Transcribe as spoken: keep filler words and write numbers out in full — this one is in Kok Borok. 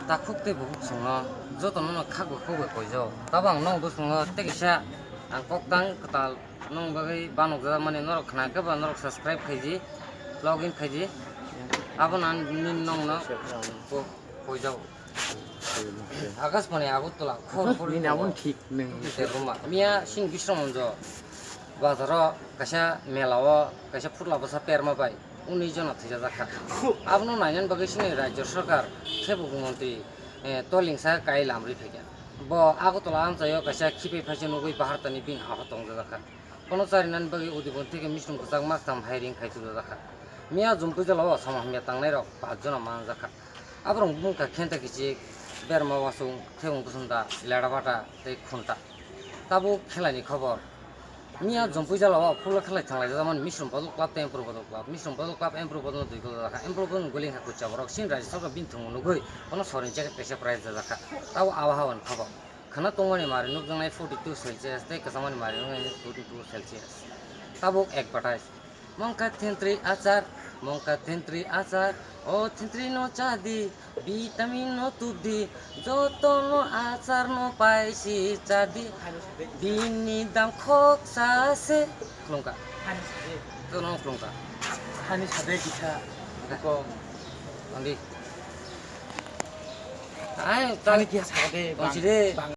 Takhuk tei bukhuk chwngno jotono no khakbo khukbai koijao. Tabo ang nong bwskango tei kisa ang kok tang kwtal nong bagwi banokjak mani norok khna khe ba norok subscribe khaiji, login khaiji. Abono ang nini nongno ko-, koijao. Akashbani Agartala khor khor Nini aboni thik nung. Miya sini Bisramganj bazaro kaisa mela o kaisa phutla bwsa perma bai. Unis jona thwijajak kha. Abono nainani bagwi chini rajya sarkar khebo montri, eh, Tolingsa Kai lamri phaikha. Bo Agartala amchaio kaisa khipai phaisa nugwi bahartani bini haho tongjajak kha. Bono charinani bagwi udibon theke misrum kwchak maktham hiring khai tubujak kha. Miya Jumpuijala o sama hamya tangnairok paanch jona manjak kha. Aborok wngkha Khenta Kichik, Berma Wasung, Thebung Kusunda, Ledabata tei Khunta. Tabuk khelani khobor. Miya Jumpuijala o phulok khelai thanglaijak mani Misrum Bodol Club tei Empuru Bodol Club. Misrum Bodol Club Empuru Bodol dui gol jakha. Empuru Bodol goli wngkha Kucha borok. Chini rajya sarkar bini thwngmung nugwi bono sorini jacket kaisa prize rwjakha. Tabo abahawani khobor. Khwna tongmani mari nukjaknai forty two Celsius tei kwchangmani mari nukjaknai twenty two Celsius. Tabuk advertise. Mongka thentri achar, mongka thentri achar, o thentri no chadi, vitamin no tubdi, joto no achar no paisi chadi, bini dam khoksa se. Khulumkha. Joto no khulumkha. Hani sade kisa. Ko. Andi. Ai, Hani kisa sade. Tongsi de.